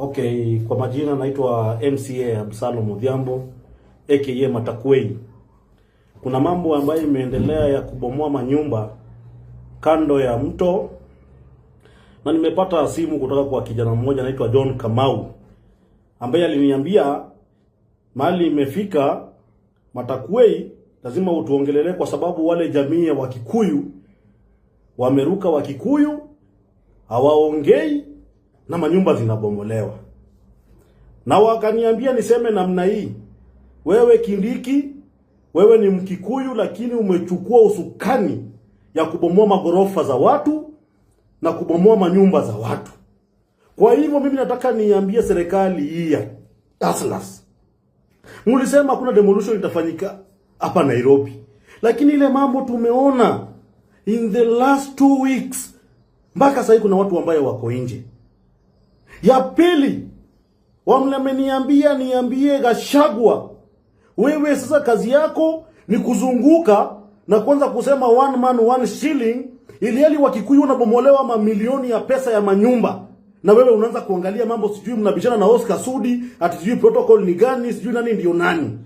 Okay, kwa majina naitwa MCA Absalom Odhiambo aka Matakwei. Kuna mambo ambayo imeendelea ya kubomoa manyumba kando ya mto, na nimepata simu kutoka kwa kijana mmoja anaitwa John Kamau ambaye aliniambia mahali imefika Matakwei, lazima utuongelelee kwa sababu wale jamii ya Wakikuyu wameruka Wakikuyu hawaongei na manyumba zinabomolewa, na wakaniambia niseme namna hii, wewe Kindiki, wewe ni Mkikuyu lakini umechukua usukani ya kubomoa magorofa za watu na kubomoa manyumba za watu. Kwa hivyo mimi nataka niambie serikali hii ya hustlers, mulisema hakuna demolition itafanyika hapa Nairobi, lakini ile mambo tumeona in the last 2 weeks mpaka sasa kuna watu ambayo wako nje. Ya pili, wameniambia niambie Gachagua, wewe sasa kazi yako ni kuzunguka na kuanza kusema one man one shilling, ili hali Wakikuyu wanabomolewa mamilioni ya pesa ya manyumba, na wewe unaanza kuangalia mambo, sijui mnabishana na Oscar Sudi ati sijui protocol ni gani, sijui nani ndio nani.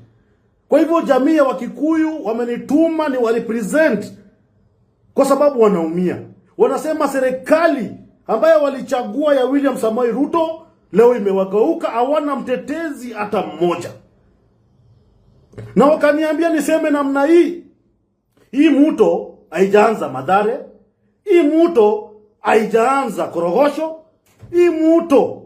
Kwa hivyo jamii ya Wakikuyu wamenituma ni wa represent kwa sababu wanaumia. Wanasema serikali ambayo walichagua ya William Samoei Ruto leo imewageuka, hawana mtetezi hata mmoja. Na wakaniambia niseme namna hii, hii mto haijaanza Mathare, hii mto haijaanza Korogocho, hii mto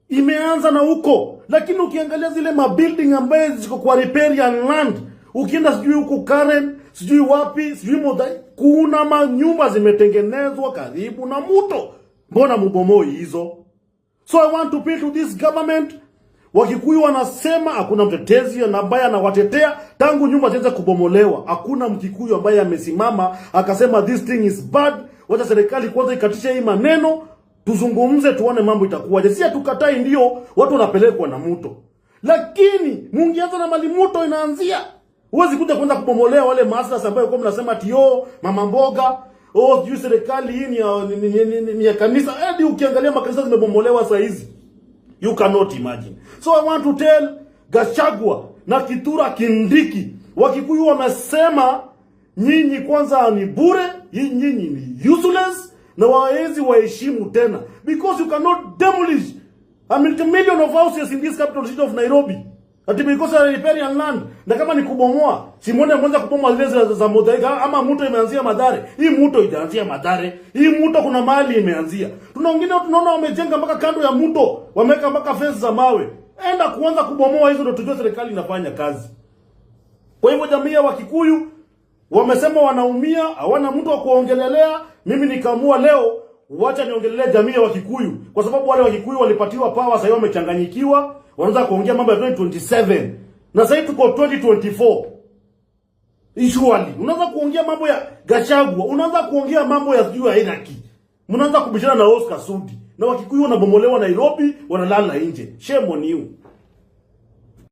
imeanza na huko, lakini ukiangalia zile mabuilding ambaye ziko kwa riparian land, ukienda sijui huku Karen, sijui wapi, sijui Modai, kuna manyumba zimetengenezwa karibu na mto. Mbona mubomoi hizo? So I want to appeal to this government. Wakikuyu wanasema hakuna mtetezi ambaye anawatetea tangu nyumba zianze kubomolewa. Hakuna Mkikuyu ambaye amesimama akasema this thing is bad. Wacha serikali kwanza ikatishe hii maneno, tuzungumze, tuone mambo itakuwaje. Si hatukatai, ndio watu wanapelekwa na mto, lakini mungeanza na mahali mto inaanzia. Huwezi kuja kwanza kubomolea wale masters ambayo kwa mnasema ati oh, mama mboga, oh, sijui serikali hii ni ya kanisa. Hadi ukiangalia makanisa zimebomolewa saa hizi. You cannot imagine. So I want to tell Gachagua na Kithure Kindiki, Wakikuyu wamesema nyinyi kwanza ni bure, nyinyi ni useless na waezi waheshimu tena because you cannot demolish a multi-million of houses in this capital city of Nairobi. Ati because ya riparian land, na kama ni kubomoa, si muone mwanza kubomoa zile za Muthaiga ama mto imeanzia Mathare. Hii mto haijaanzia Mathare. Hii mto kuna mahali imeanzia. Tuna wengine tunaona wamejenga mpaka kando ya mto, wameweka mpaka fence za mawe. Enda kuanza kubomoa hizo ndio tujue serikali inafanya kazi. Kwa hivyo jamii ya Wakikuyu wamesema wanaumia, hawana mtu wa kuongelelea. Mimi nikaamua leo wacha niongelelea jamii ya Wakikuyu, kwa sababu wale Wakikuyu walipatiwa power, sasa wamechanganyikiwa, wanaanza kuongea mambo ya 2027 na sasa tuko 2024. Surely unaanza kuongea mambo ya Gachagua, unaanza kuongea mambo ya sijui ya hierarchy, mnaanza kubishana na Oscar Sudi na Wakikuyu wanabomolewa Nairobi, wanalala nje. Shame on you.